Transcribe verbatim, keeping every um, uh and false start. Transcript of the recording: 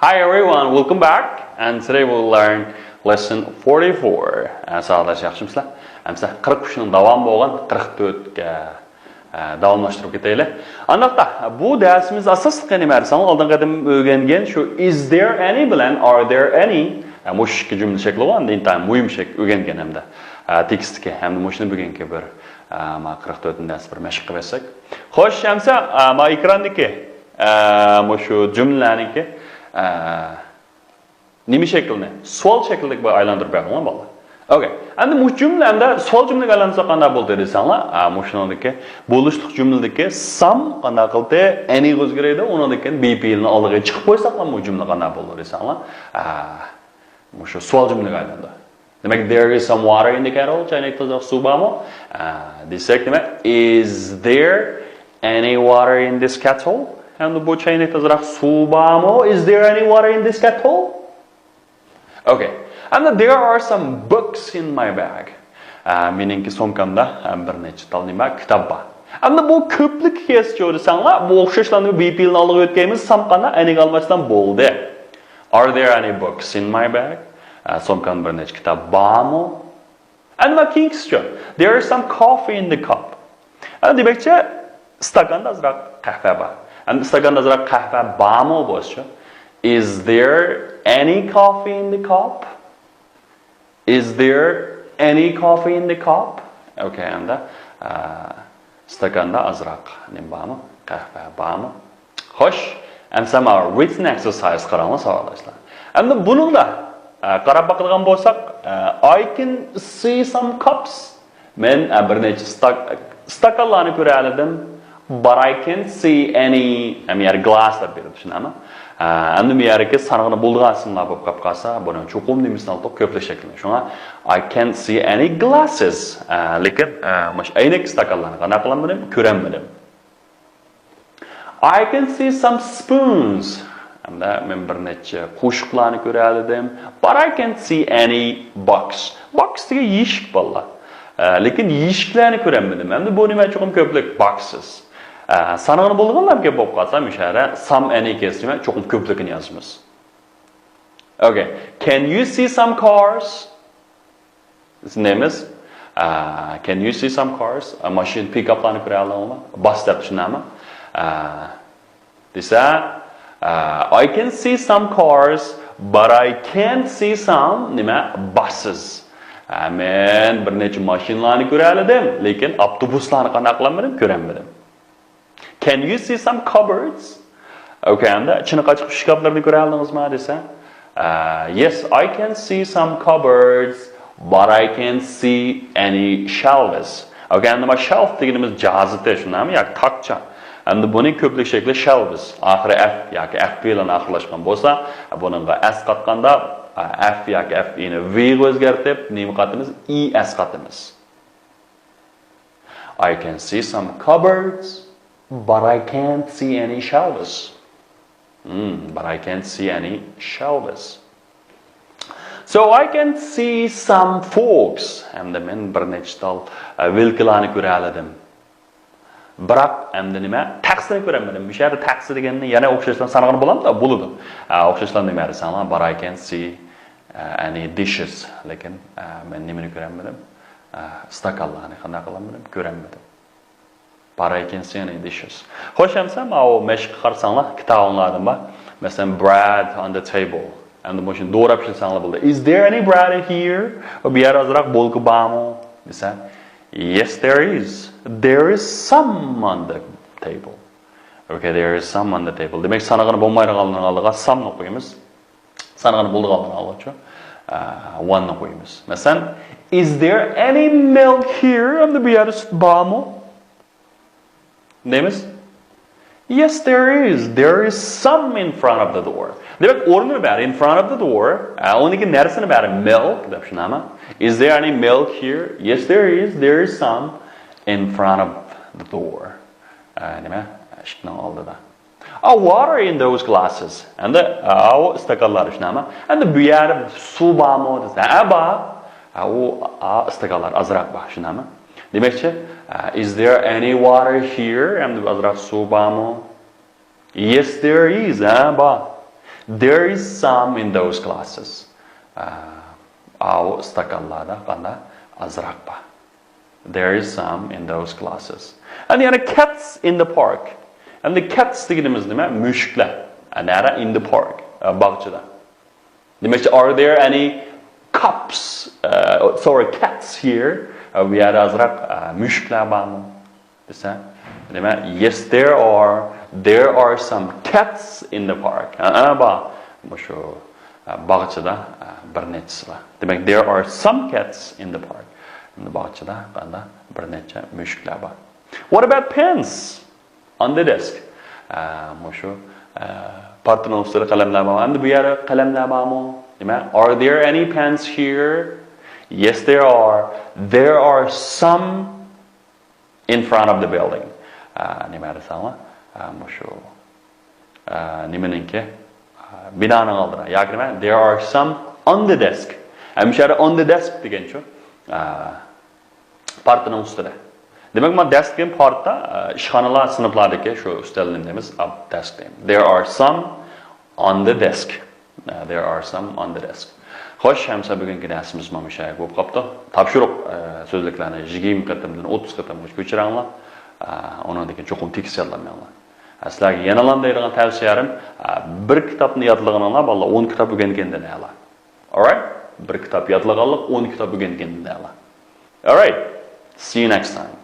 Hi everyone, welcome back. And today we'll learn lesson forty-four. ئە، ساۋاقداش، ياخشىمۇسىلەر؟ ئەمسە قىرىق ئۈچنىڭ داۋامى بولغان قىرىق تۆتكە، ئە، داۋاملاشتۇرۇپ كېتەيلى. ئانداقتا، بۇ دەرسىمىز ئاساسلىقى نېمە دېسەڭلار، ئالدىنقى قېتىم ئۆگەنگەن شۇ is there any بىلەن are there any. ئە، مۇشۇ ئىككى جۈملە شەكلى بار، ئەمدى ئىنتايىن مۇھىم شەكىل ئۆگەنگەن ھەمدە، ئە، تېكىستتىكى ھەمدە مۇشۇنى بۈگۈنكى بىر، ئە، ما قىرىق تۆتىنچى دەرس بىر مەشىق قىلىپ ئەتسەك. خوش، ئەمسە، ئە، ما ئېكراندىكى، ئە، مۇشۇ جۈملىلەرنىڭكى، ئە، نېمە شەكلىنى؟ سوئال شەكلىدىكى بىر ئايلاندۇرۇپ بەرگىنىڭلار، بالىلار. ئوكەي. ئەمدى مۇشۇ جۈملە ئەمدى سوئال جۈملىگە ئايلانسا قانداق بولدى دېسەڭلار، ئا، مۇشۇنىڭدىكى بولۇشلۇق جۈملىدىكى some قانداق قىلدى؟ Any غا ئۆزگىرىدۇ. ئۇنىڭدىن كېيىن be پېئىلنى ئالدىغا چىقىپ قويساقلا، بۇ جۈملە قانداق بولىدۇ دېسەڭلار، ئا، مۇشۇ سوئال جۈملىگە ئايلاندى. دېمەك، there is some water in the kettle. چاينەكتە ئازراق سۇ بارمۇ؟ ئا، دېسەك نېمە؟ Is there any water in this kettle? ئەمدى بۇ چاينەكتە ئازراق سۇ بارمۇ؟ Is there any water in this kettle? Okay. ئەمدى there are some books in my bag. ئە، مېنىڭكى سومكامدا، ئە، بىر نەچچە تال نېمە، كىتاب بار. ئەمدى بۇ كۆپلۈككە كەلسىچۇ دېسەڭلار، بۇ ئوخشاشلا be پېئىلنى ئالدىغا ئۆتكەيمىز، some قانداق؟ Any غا ئالماشسام بولدى. Are there any books in my bag? ئە، سومكامدا بىر نەچچە كىتاب بارمۇ؟ ئەمدى مانا كېيىنكىسىچۇ؟ There is some coffee in the cup. ئەمدى دېمەكچى، ئىستاكاندا ئازراق قەھۋە بار. ئەمدى ئىستاكاندا ئازراق قەھۋە بارمۇ بولسىچۇ؟ Is there any coffee in the cup? Is there any coffee in the cup? Okay، ئەمدى، ئە، ئىستاكاندا ئازراق نېمە بارمۇ؟ قەھۋە بارمۇ؟ خوش، ئەمسە مانا written exercise قاراڭلار، ساۋاقداشلار. ئەمدى بۇنىڭدا، ئە، قاراپ باقىدىغان بولساق، ئە، I can see some cups. مەن، ئە، بىر نەچچە ستاك-، ئىستاكانلارنى كۆرەلىدىم. But I can't see any، ئەمدى يەر glass دەپ بېرىدۇ، شۇنداقمۇ؟ ئە، ئەمدى بۇ يەردىكى سانىغىنى بولىدىغان ئىسىملار بولۇپ قاپ قالسا، بۇنىڭ چوقۇم نېمىسىنى ئالدۇق؟ كۆپلۈك شەكلىنى. شۇڭا I can't see any glasses. ئە، لېكىن، ئە، مۇشۇ ئەينەك ئىستاكانلارنى قانداق قىلالمىدىم؟ كۆرەلمىدىم. I can see some spoons. ئەمدى مەن بىر نەچچە قوشۇقلارنى كۆرەلىدىم. But I can't see any box. Box دېگەن يېشىك، بالىلار. ئە، لېكىن يېشىكلەرنى كۆرەلمىدىم. ئەمدى بۇ نېمە؟ چوقۇم كۆپلۈك، boxes. ئە، سانىغىنى بولىدىغانلار گەپ بولۇپ قالسا، مۇشۇ يەردە some any كەلسە، چوقۇم كۆپلۈكىنى يازىمىز. Okay. Can you see some cars? Biz نېمىز؟ ئە، can you see some cars? ئە، ماشىنا، پىكاپلارنى كۆرەلەڭلار؟ باس دەپ شۇنداقمۇ؟ ئە، دېسە، ئە، I can see some cars, but I can't see some نېمە؟ Buses. ئە، مەن بىر نەچچە ماشىنىلارنى كۆرەلىدىم، لېكىن ئاپتوبۇسلارنى قانداق قىلالمىدىم؟ كۆرەلمىدىم. Can you see some cupboards? Okay، ئەمدى چىنە قاچىقى ئىشكاپلىرىنى كۆرەلىدىڭىزمۇ دېسە، ئە، yes, I can see some cupboards, but I can't see any shelves. Okay، ئەمدى مانا shelf دېگىنىمىز جازىتى، شۇنداقمۇ؟ ياكى تاكچا. ئەمدى بۇنى كۆپلۈك شەكلى shelves. ئاخىرى F ياكى F بىلەن ئاخىرلاشقان بولسا، بۇنىڭغا S قاتقاندا، ئە، F ياكى F ئى V غا ئۆزگەرتىپ، نېمە قاتىمىز؟ E S قاتىمىز. I can see some cupboards, but I can't see any shelves. Hmm, but I can't see any shelves. So I can see some forks. ئەمدى مەن بىر نەچچە تال، ئە، ۋىلكىلارنى كۆرەلىدىم. بىراق ئەمدى نېمە؟ تەخسىنى كۆرەلمىدىم. مۇشۇ يەردە تەخسە دېگەننى يەنە ئوخشاشلا سانىغىلى بولامدۇ؟ بولىدۇ. ئە، ئوخشاشلا نېمە دېسەڭلار، but I can't see ئە، any dishes. لېكىن، ئە، مەن نېمىنى كۆرەلمىدىم؟ ئە، ئىستاكانلارنى قانداق قىلالمىدىم؟ كۆرەلمىدىم. But I can't see any dishes. خوش، ئەمسە ماۋۇ مەشىققە قارىساڭلار، كىتابىڭلاردىمۇ بار. مەسىلەن، bread on the table. ئەمدى مۇشۇنى دوراپ ئىشلىسەڭلار بولىدۇ. Is there any bread here? بۇ يەردە ئازراق بولكا بارمۇ دېسە، yes, there is. There is some on the table. Okay, there is some on the table. دېمەك، سانىغىلى بولمايدىغانلىرىنىڭ ئالدىغا some نى قويىمىز. سانىغىلى بولىدىغانلىرىنى ئالغۇچۇ، ئە، one نى قويىمىز. مەسىلەن، is there any milk here? ئەمدى بۇ يەردە سۈت بارمۇ دەيمىز. Yes, there is. There is some in front of the door. دېمەك، ئورنىنى بەر، in front of the door. ئە، ئۇنىڭكى نەرسىنى بەر، milk دەپ شۇنداقمۇ؟ Is there any milk here? Yes, there is. There is some in front of the door. ئە، نېمە؟ ئىشىكنىڭ ئالدىدا. A water in those glasses. ئەمدى، ئاۋۇ ئىستاكانلار شۇنداقمۇ؟ ئەمدى بۇ يەردە سۇ بارمۇ دېسە، ھە، بار. ئە، ئۇ، ئا، ئىستاكانلار ئازراق بار، شۇنداقمۇ؟ دېمەكچى، ئە، is there any water here? ئەمدى ئازراق سۇ بارمۇ؟ Yes, there is. ھە، بار. There is some in those glasses. ئاۋۇ ئىستاكانلاردا قاندا ئازراق بار. There is some in those glasses. And yana cats in the park. Endi cats دېگىنىمىز نېمە؟ مۈشۈكلەر. نەدە؟ In the park. باغچىدا. دېمەكچى, are there any cups? Sorry, cats here. بۇ يەردە ئازراق مۈشۈكلەر بارمۇ دېسە, نېمە? Yes, there are. There are some cats in the park. ھە، بار. مۇشۇ باغچىدا بىر نەچچىسى بار. دېمەك, there are some cats in the park. باغچىدا قاندا بىر نەچچە مۈشۈكلەر بار. What about pens on the desk? مۇشۇ پارتىنىڭ ئۈستىدە قەلەملەر بارمۇ? ئەمدى بۇ يەردە قەلەملەر بارمۇ؟ نېمە? Are there any pens here? Yes, there are. There are some in front of the building. نېمە دېسەڭلار؟ مۇشۇ نېمىنىڭكى, بىنانىڭ ئالدىدا ياكى نېمە? There are some on the desk. ھەم شۇ يەردە on the desk دېگەنچۇ, پارتىنىڭ ئۈستىدە. دېمەك, مانا desk دېگەن پارتا, ئىشخانىلار, سىنىپلاردىكى شۇ ئۈستەلنى دەيمىز, desk دەيمىز. There are some on the desk. There are some on the desk. خوش, ئەمسە بۈگۈنكى دەرسىمىز مانا مۇشۇ يەرگە بولۇپ قاپتۇ. تاپشۇرۇق سۆزلۈكلەرنى يىگىرمە قېتىمدىن ئوتتۇز قېتىمغىچە كۆچۈرەڭلار. ئۇنىڭدىن كېيىن چوقۇم تېكىست يادلىماڭلار. سىلەرگە يەنىلا دەيدىغان تەۋسىيەم, بىر كىتابنى يادلىغىنىڭلار بالىلار ئون كىتاب ئۆگەنگەندىن ئەلا. Alright? بىر كىتاب يادلىغانلىق ئون كىتاب ئۆگەنگەندىن ئەلا. Alright. See you next time.